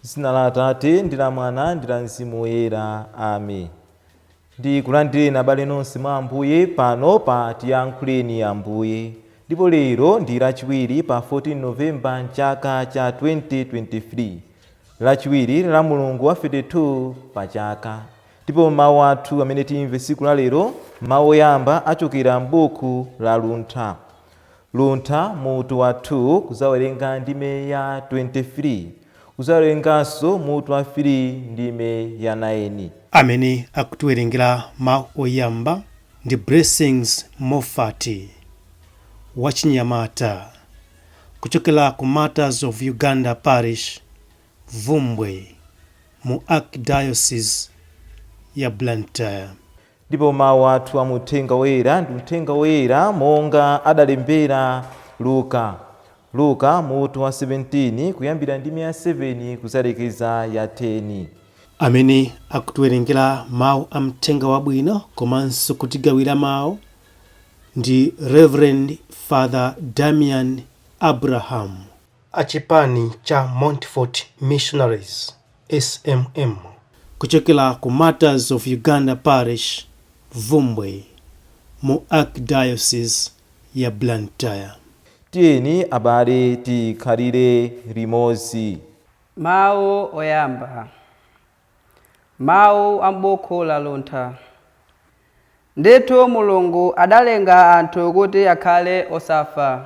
Dzina la Atate ndi la Mwana ndi la Mzimu Woyera. Amen. Ndikulandireni abale nonse mwa Ambuye pano pa Tiyankhuleni Ambuye. Ndipo lero ndi Lachiwiri pa 14 November mchaka cha 2023. Lachiwiri la mulungu wa 32 pa chaka. Ndipo mawu athu amene timve tsiku la lero, mawu oyamba achokera m'buku la Luntha. Luntha mutu wa 2 kuzawerenga ndime ya 23, kuzawerenganso mutu wa 3 ndime ya 9. Amene akutiwerengera mawu oyamba ndi Blessings Moffat wachinyamata kuchokera ku Martyrs of Uganda Parish, Bvumbwe, mu Archdiocese ya Blantyre. Ndipo mawu athu a mu Uthenga Woyera ndi Uthenga Woyera monga adalembera Luka. Luka mutu wa 17 kuyambira ndime ya 7 kuzalekeza ya 10. Amene akutiwerengera mawu a Mthenga Wabwino komanso kutigawira mawu ndi Reverend Father Damian Abraham a chipani cha Montfort Missionaries, SMM, kuchokera ku Martyrs of Uganda Parish, Bvumbwe, mu Archdiocese ya Blantyre. Tiyeni abale tikhalire limodzi. Mawu oyamba. Mawu a m'buku la Luntha. Ndithu Mulungu adalenga anthu kuti akhale osafa.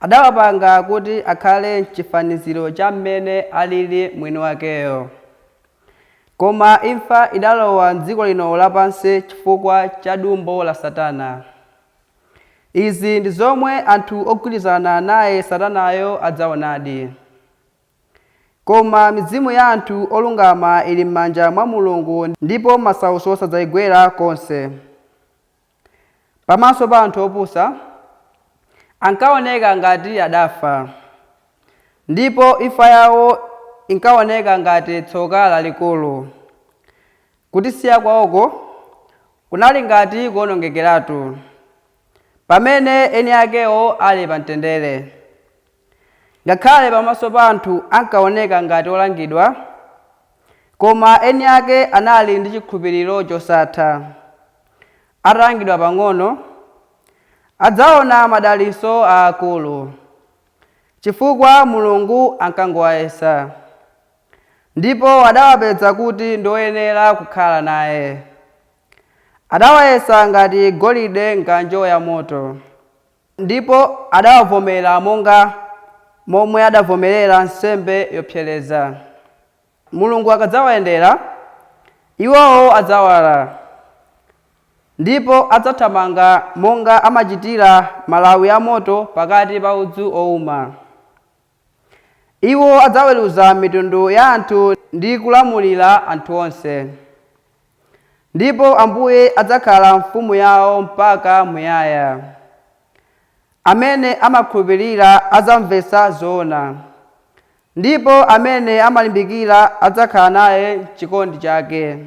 Adawapanga kuti akhale m'chifaniziro cha mmene alili mwini wakeyo. Koma imfa idalowa m'dziko lino lapansi chifukwa cha dumbo la Satana. Izi ndi zomwe anthu ogwirizana naye Satanayo adzaonadi. Koma mizimu ya anthu olungama ili m'manja mwa Mulungu ndipo masautso sadzayigwera konse. Pamaso pa anthu opusa, ankaoneka ngati adafa, ndipo imfa yawo inkaoneka ngati tsoka lalikulu. Kutisiya kwawoko kunali ngati kuwonongekeratu, pamene eni akewo ali pamtendere. Ngakhale pamaso pa anthu ankaoneka ngati olangidwa, koma eni ake anali ndi chikhulupiriro chosatha. Atalangidwa pang'ono, adzaona madalitso aakulu, chifukwa Mulungu ankangowayesa, ndipo adawapeza kuti ndi oyenera kukhala naye. Adawayesa ngati golide m'ng'anjo yamoto, ndipo adawavomera monga momwe adavomerera nsembe yopsereza. Mulungu akadzawayendera, iwowo adzawala, ndipo adzathamanga monga amachitira malawi amoto pakati pa udzu ouma. Iwo adzaweruza mitundu ya anthu ndi kulamulira anthu onse. Ndipo Ambuye adzakhala mfumu yawo mpaka muyaya. Amene amakhulupirira adzamvetsa zoona, ndipo amene amalimbikira adzakhala naye m'chikondi chake,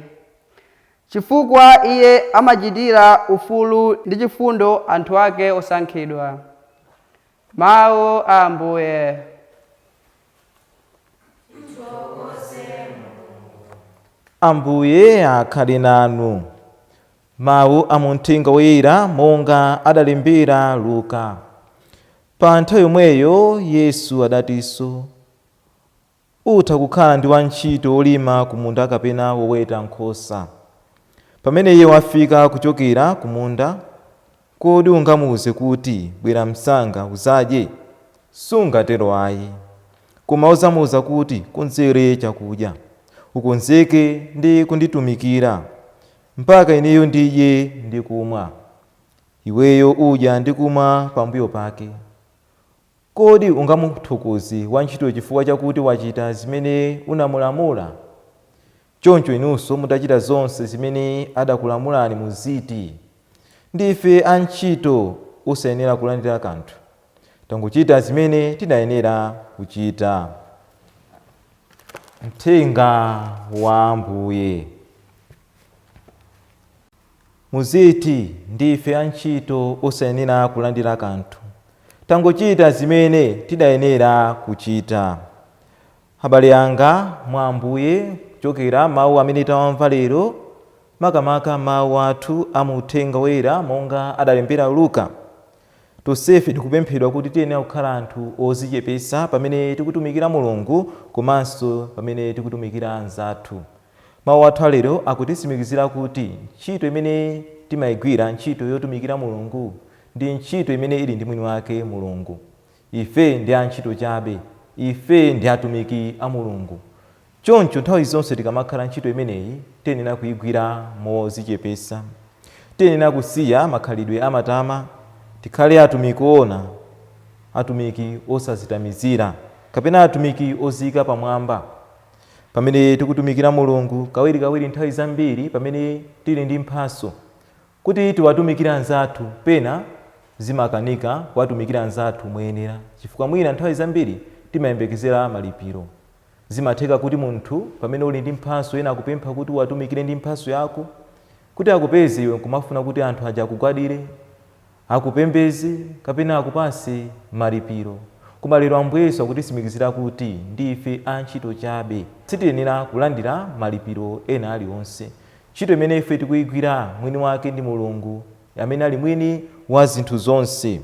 chifukwa iye amachitira ufulu ndi chifundo anthu ake osankhidwa. Mawu a Ambuye. Ambuye akhale nanu. Mawu a mu Mthenga Woyera monga adalembera Luka. Pa nthawi yomweyo Yesu adatinso, Utha kukhala ndi wantchito wolima kumunda kapena woweta nkhosa. Pamene iye wafika kuchokera kumunda, kodi ungamuuze kuti, Bwera msanga udzadye? Sungatero ayi. Koma udzamuuza kuti, Konzere chakudya, ukonzeke ndi kunditumikira, mpaka ineyo ndidye ndi kumwa. Iweyo udya ndi kumwa pambuyo pake. Kodi ungamuthokoze wantchitoyo chifukwa chakuti wachita zimene unamulamula? Choncho inunso mutachita zonse zimene adakulamulani muziti, Ndife antchito osayenera kulandira kanthu, tangochita zimene tidayenera kuchita. Mthenga wa Ambuye. Muziti, Ndife antchito osayenera kulandira kanthu, tangochita zimene tidayenera kuchita. Abale anga mwa Ambuye, kuchokera mawu amene tawamva lero, makamaka mawu athu a mu Uthenga Woyera monga adalembera Luka, tonsefe tikupemphedwa kuti tiyenera kukhala anthu ozichepesa pamene tikutumikira Mulungu komanso pamene tikutumikira anzathu. Mawu athu alero akutitsimikizira kuti ntchito imene timayigwira, ntchito yotumikira Mulungu, ndi ntchito imene ili ndi mwini wake Mulungu. Ife ndi antchito chabe, ife ndi atumiki a Mulungu. Choncho nthawi zonse tikamakhala ntchito imeneyi tiyenera kuyigwira mozichepesa. Tiyenera kusiya makhalidwe amatama, tikhale atumiki oona, atumiki osazitamizira kapena atumiki oziyika pamwamba. Pamene tikutumikira Mulungu, kawirikawiri nthawi zambiri pamene tili ndi mphaso kuti tiwatumikire anzathu, pena zimakanika kuwatumikira anzathu moyenera chifukwa mwina nthawi zambiri timayembekezera malipiro. Zimatheka kuti munthu pamene uli ndi mphaso ena akupempha kuti uwatumikire ndi mphaso yako, kuti akupeze iwe nkumafuna kuti anthu aja akugwadire, akupembeze kapena akupase malipiro. Koma lero Ambuye Yesu akutitsimikizira kuti ndife antchito chabe, sitiyenera kulandira malipiro ena aliwonse. Ntchito imene ife tikuyigwira mwini wake ndi Mulungu amene ali mwini wa zinthu zonse.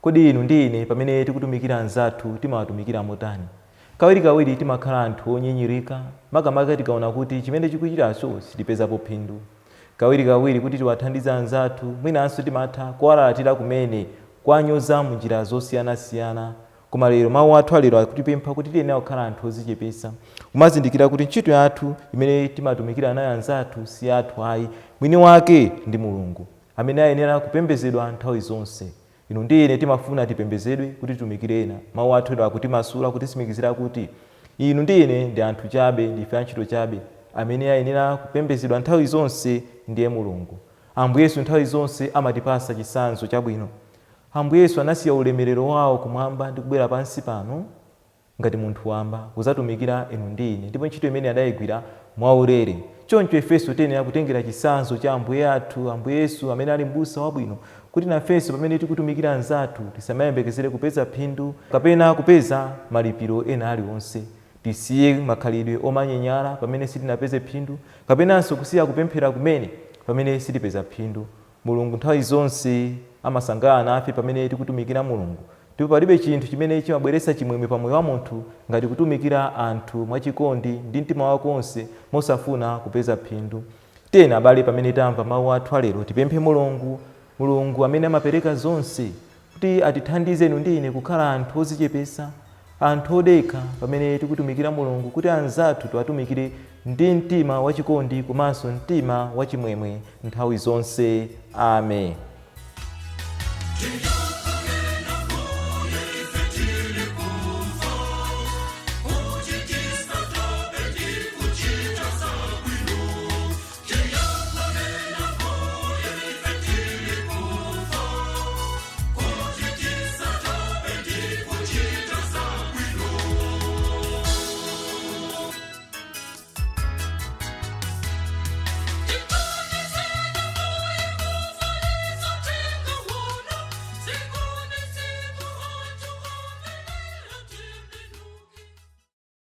Kodi inu ndi ine pamene tikutumikira anzathu timawatumikira motani? Kawirikawiri timakhala anthu onyinyirika, makamaka tikaona kuti chimene tikuchitacho sitipezapo phindu. Kawirikawiri kuti tiwathandize anzathu, mwinanso timatha kuwalalatira kumene, kuwanyoza munjira zosiyanasiyana. Koma lero mawu athu alero akutipempha kuti tiyenera kukhala anthu ozichepesa, kumazindikira kuti ntchito yathu imene timatumikira nayo anzathu si yathu ayi, mwini wake ndi Mulungu amene ayenera kupembezedwa nthawi zonse. Inu ndi ine timafuna tipembezedwe kuti titumikire ena. Mawu athu lero akutimasula, kutitsimikizira kuti inu ndi ine ndi anthu chabe, ndife antchito chabe. Amene ayenera kupembezedwa nthawi zonse ndiye Mulungu. Ambuye Yesu nthawi zonse amatipasa chitsanzo chabwino. Ambuye Yesu anasiya ulemerero wawo kumwamba ndi kubwera pansi pano ngati munthu wamba kuzatumikira inu ndi ine, ndipo ntchito imene adayigwira mwaulere. Choncho ifenso tiyenera kutengera chitsanzo cha Ambuye athu, Ambuye Yesu amene ali m'busa wabwino, kuti nafenso pamene tikutumikira anzathu tisamayembekezere kupeza phindu kapena kupeza malipiro ena aliwonse. Tisiye makhalidwe omanyenyala pamene sitinapeze phindu, kapenanso kusiya kupemphera kumene pamene sitipeza phindu. Mulungu nthawi zonse amasangalala nafe pamene tikutumikira Mulungu, ndipo palibe chinthu chimene chimabweretsa chimwemwe pa moyo wa munthu ngati kutumikira anthu mwachikondi ndi mtima wako wonse mosafuna kupeza phindu. Tiyeni abale, pamene tamva mawu athu alero, tipemphe Mulungu, Mulungu amene amapereka zonse, kuti atithandize inu ndi ine kukhala anthu ozichepesa, anthu odekha pamene tikutumikira Mulungu, kuti anzathu tiwatumikire ndi mtima wachikondi komanso mtima wachimwemwe nthawi zonse. Amen.